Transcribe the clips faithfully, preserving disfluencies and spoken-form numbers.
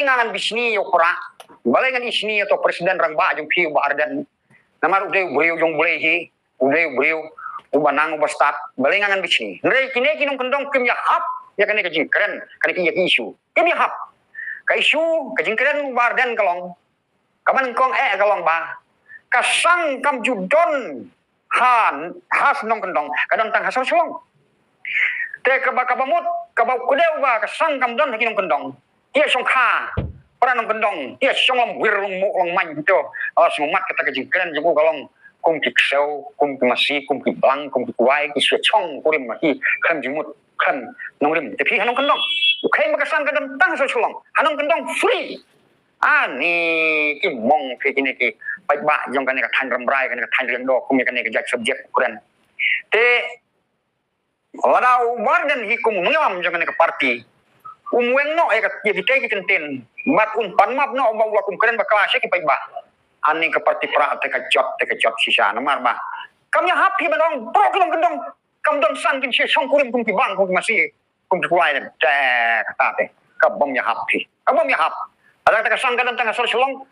nga ngan bishni ïa u Prah, balei ngan bishni ïa uto u president rangbah jong phi u Bah Ardent. Namar u dei u briew jong u Blei hi, u dei u briew uba nang uba stad, balei nga ngan bishni. Hynrei kine ki nongkyndong kim ïahap ïa kane ka jingkren, kane ka ïa ki issue. Kim ïahap. Ka issue, ka jingkren u Bah Ardent ka long, kaba nyngkong eh ka long ba ka sang kam ju don ha, ha shnong kyndong, ka don tang ha sor Shillong. Te kaba, kaba mut, kaba u kdew ba ka sang kam don ha ki nongkyndong, ki shongkha para nongkyndong, ki shong long wir long mo long man to. Oh, sngewmat kata ka jingkren jong u ka long kum ki ksew, kum ki masi, kum ki blang, kum ki kwai, ki shu shong kurim ma ki khlem jingmut, khlem nongrim. Te phi ha nongkyndong, u kheiñ ba ka sang ka don tang ha sor Shillong, ha nongkyndong free. Ani ki mong phi kine ki paidbah jong kane ka thaiñ Rambrai, kane ka thaiñ Riangdo, kum ïa kane ka jait subject u kren. Te lada u Bah Ardent hi kum u nongïalam jong kane ka party, um weng noh ïa ka, ïa kitei ki kyntien bad un pan map noh ba u la kum kren bakla sha ki paidbah. Ani ka party Prah te ka jot, te ka jot shisha namar ba kam ïahap hi ban ong baroh ki nongkyndong kam don sang kin shu shong kurim kum ki blang kum ki masi, kum ki kwai. Te kata te ka bym ïahap hi, ka bym ïahap. Lada kata ka sang ka don tang ha sor Shillong,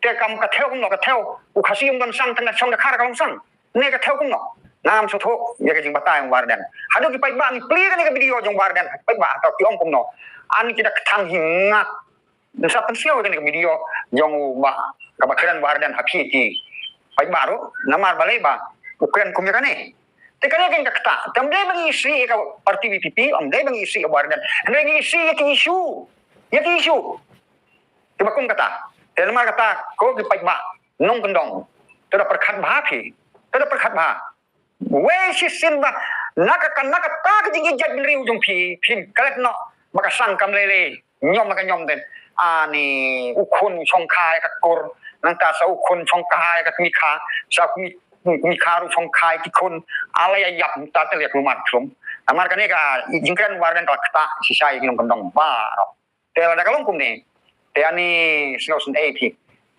te kam ka thew kumno, ka thew u Khasi um don sang tang ka shong da khar ka long sang. Ne ka thew kumno? Ngam sngewthuh ïa ka jingbatai jong u Bah Ardent. Haduh ki paidbah ngi plie kane ka video jong u Bah Ardent, paidbah hato ki ong kumno? Ani ki da kthang hi ngak. Nsa pynsngew kane ka video jong u Bah, kaba kren u Bah Ardent ha phi ki paidbah ruh, namar balei ba u kren kum ïa kane. Te kane ka ktah, te ym dei ba ngi isih ïa ka party VPP, ym dei ba ngi isih ïa u Bah Ardent. Hynrei ngi isih ïa ki issue. Ïa ki issue. Te ba kum kata. Te namar kata ko ki paidbah nongkyndong, to da pyrkhat bha phi. To da pyrkhat bha. Wei shisien ba na ka, na kata ka jingïeit jaitbynriew jong phi, phin klet noh ba ka sang kam lei lei, ñiom la ka ñiom te. Ani u khun u shongkha ïa ka kur, nangta sa u khun shongkha ïa ka kmie kha, sa kmie, kmie kha ruh shongkha ïa ki khun. Ala ïa ïap mynta te leh kulmar khlum. Namar kane ka jingkren u Bah Ardent ka la ktah shisha ïa ki nongkyndong baroh. Te lada ka long kumne, te ani sngew sngewsih phi.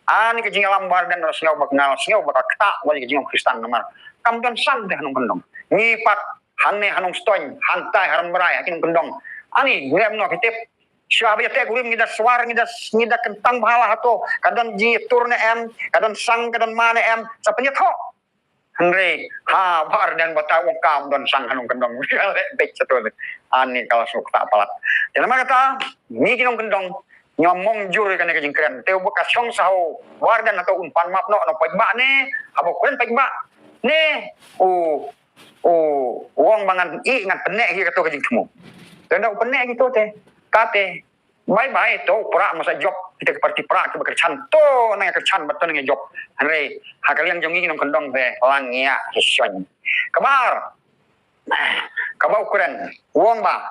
Ani ka jingïalam u Bah Ardent la sngew ba, nga la sngew ba ka ktah wat ïa ka jingong Khristan namar kam don sang te ha nongkyndong. Ngi pat hangne ha Nongstoiñ, hangtai ha Rambrai ha ki nongkyndong. Ani ngi em noh ki tip. Shuwa ba ïa teh kurim ngi da swar, ngi da, ngi da kyntang bha la hato ka don jingïatur ne em, ka don sang, ka don ma ne em, sa pynïathoh. Hynrei ha u Bah Ardent ba ta u ong kam don sang ha nongkyndong. Leh beit sha to. Ani ka la sngewthuh palat. Te namar kata ngi ki nongkyndong ngi mong jur ïa kane ka jingkren. Te u ba ka shong sa ha u Bah Ardent hato un pan map noh na u paidbah ne haba u kren paidbah ne u, u ong ba ngan ïeh ngan pyneh ïa kato ka jingthmu. Te ynda u pyneh ïa kito te, kata te bye bye to u Prah, masa jop kita ki party Prah kiba kyrshan, to nang ïa kyrshan bad to nang ïa jop. Hynrei ha ka liang jong ngi ki nongkyndong te la ngi ïa kyrshan. Kaba ar, kaba u kren u ong ba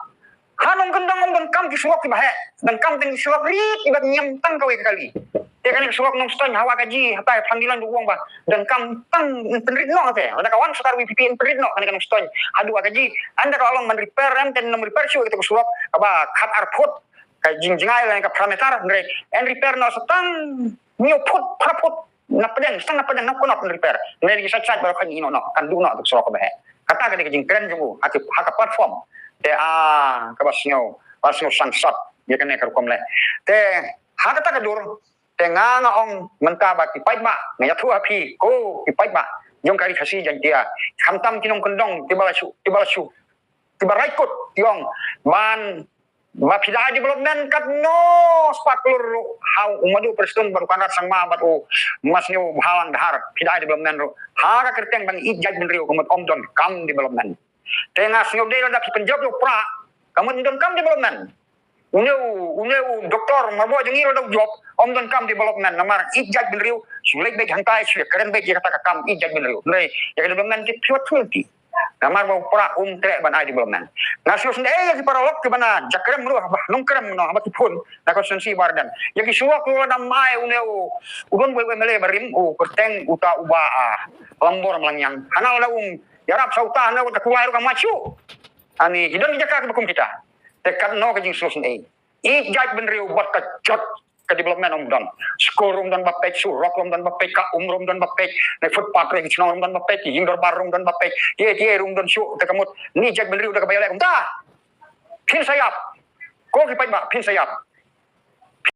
ha nongkyndong ym donkam ki surok kiba heh, donkam tang ki surok rit kiba ngiam tang kawei ka kali. Te kane ka surok Nongstoiñ ha Wahkaji hatai Phandilan ruh u ong ba donkam tang, pynrit noh te. Lada ka wan sorkar VPP pynrit noh kane ka Nongstoiñ haduh Wahkaji. Ynda ka la long ban repair em, te nym repair shuh ïa kata ka surok kaba khat ar phut ka jingjngai lane ka parameter, hynrei yn repair noh sa tang hynñiew phut, phra phut na pdeng, sa tang na pdeng, na kynnoh yn repair. Hynrei ki sait sait baroh kan ïeh noh, kan duh noh kata ka surok kaba heh. Kata ka dei ka jingkren jong u ha ki, ha ka platform. Te a kaba sngew, ba sngew sangsot ïa kane ka rukom leh. Te ha kata ka dur te nga, nga ong mynta ba ki paidbah, nga ïathuh ha phi ko ki paidbah jong ka Ri Khasi Jaiñtia, khamtam ki nongkyndong kiba la shu, kiba la shu, kiba raikut ki ong ban ba phi da ai development katno spah klur ruh ha u Madu Prestone bad u Conrad Sangma bad u Masniew Bhalang Dhar, phi da ai development ruh ha ka kyrteng ba ngi ïeit jaitbynriew, ka mut ym donkam development. Te nga sngew dei lada phi pynjop ïa u Prah, ka mut ym donkam development. Une u, une u doktor marbok jong ngi ruh da u jop, ym donkam development namar ïeit jaitbynriew, shu leit beit hangtai, shu kren beit ïa kata ka kam ïeit jaitbynriew. Hynrei ïa ka development te phi wat phi lynti. Namar ba u Prah um treh ban ai development. Nga sngew sngewsih ïa ki paralok kiba na Jakrem ruh, haba Nongkrem noh, haba ki phone na constituency Bah Ardent. Ïa ki surok ruh lada ym ai une u, u don bad u MLA barim, u kyrteng uta uba, ah, Lambor Malngiang. Hana lada um ïarap sa uta, hana uta kulai ruh ka mait shuh. Ani ki don ki jaka kiba kum kita. Te katno ka jingsngewsih. Ïeit jaitbynriew bad ka jot ka development ym don. Skul ruh ym don ba peit, surok ruh ym don ba peit, ka um ruh ym don ba peit, ne footpath ruh, ki chnong ruh ym don ba peit, ki ïing dorbar ruh ym don ba peit, kiei kiei ruh ym don shuh. Te ka mut ngi jaitbynriew da kaba ïaleh kumta. Phin sa ïap. Ko ki paidbah, phin sa ïap.